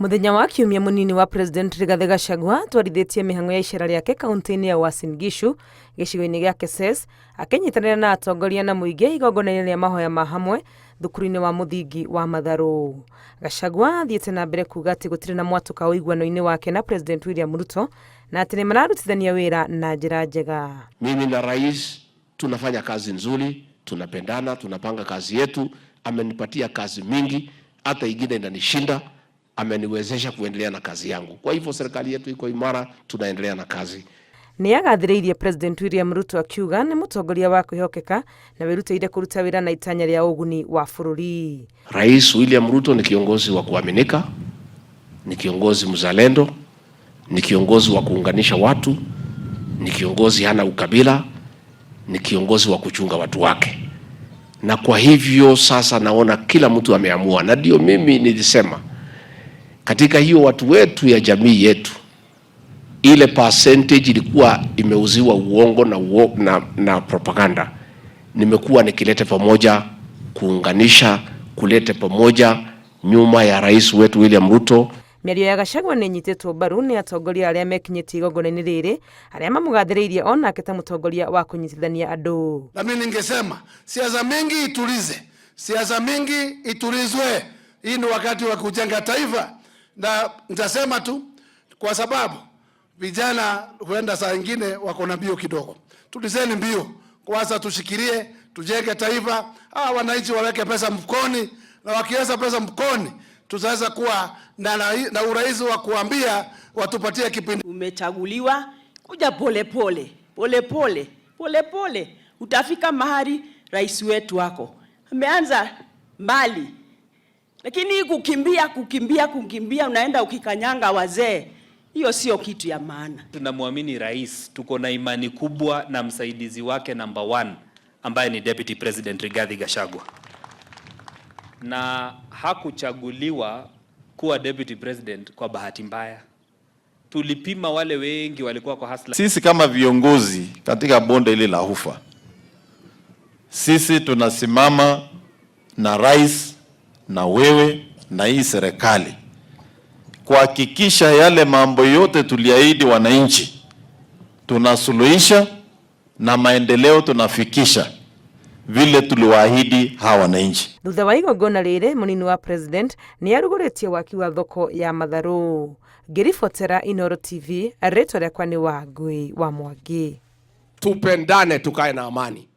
Muthenya wa Kiumia, munini wa President Rigathi Gachagua atwarithĩtie mĩhang'o ya icera rĩake kaunti-inĩ ya Uasin Gishu, gĩcigo-inĩ gĩa Keses, akĩnyitanĩra na atongoria na mũingĩ igongona-inĩ rĩa mahoya ma hamwe thukuru-inĩ wa mũthingi wa Matharũ. Gachagua athiĩte na mbere kuga atĩ gũtirĩ na mwatũka ũiguano-inĩ wake na President William Ruto na atĩ nĩ mararutithania wĩra na njĩra njega. Mimi na rais tunafanya kazi nzuri, tunapendana, tunapanga kazi yetu. Amenipatia kazi mingi, hata ingine inanishinda, ameniwezesha kuendelea na kazi yangu. Kwa hivyo serikali yetu iko imara, tunaendelea na kazi. Nĩ agathĩrĩirie President William Ruto akiuga nĩ mũtongoria wa kwĩhokeka na wĩrutĩire kũruta wĩra na itanya rĩa ũguni wa bũrũri. Rais William Ruto ni kiongozi wa kuaminika, ni kiongozi mzalendo, ni kiongozi wa kuunganisha watu, ni kiongozi hana ukabila, ni kiongozi wa kuchunga watu wake. Na kwa hivyo sasa naona kila mtu ameamua, na ndio mimi nilisema katika hiyo watu wetu ya jamii yetu, ile percentage ilikuwa imeuziwa uongo na propaganda, nimekuwa nikileta pamoja, kuunganisha, kulete pamoja nyuma ya rais wetu William Ruto. Mĩario ya Gachagua nĩ ĩnyitĩtwo mbaru nĩ atongoria arĩa mekinyĩtie igongona-inĩ rĩrĩ, arĩa mamũgathĩrĩirie onake ta mũtongoria wa kũnyitithania andũ. Na mimi ningesema siasa mingi itulize, siasa mingi itulizwe. Hii ni wakati wa kujenga taifa, na nitasema tu kwa sababu vijana huenda saa ingine wako na mbio kidogo. Tulizeni mbio kwanza, tushikilie, tujenge taifa. Ah, wananchi waweke pesa mfukoni, na wakiweza pesa mfukoni tutaweza kuwa na urahisi wa kuambia watupatie kipindi. Umechaguliwa, kuja pole pole pole pole pole pole, utafika mahali rais wetu wako ameanza mbali, lakini kukimbia kukimbia kukimbia, unaenda ukikanyanga wazee, hiyo sio kitu ya maana. Tunamwamini rais, tuko na imani kubwa na msaidizi wake number one ambaye ni Deputy President Rigathi Gachagua, na hakuchaguliwa kuwa Deputy President kwa bahati mbaya. Tulipima wale wengi walikuwa kwa hustler. Sisi kama viongozi katika bonde hili la Ufa, sisi tunasimama na rais na wewe na hii serikali kuhakikisha yale mambo yote tuliahidi wananchi tunasuluhisha na maendeleo tunafikisha vile tuliwaahidi hawa wananchi. Thutha wa igongona rĩrĩ, mũnini wa President nĩ arugũrĩtie waki wa thoko ya Matharũ. Ngĩribotera Inooro TV, rĩtwa rĩakwa nĩ Wangui wa Mwangi. Tupendane, tukae na amani.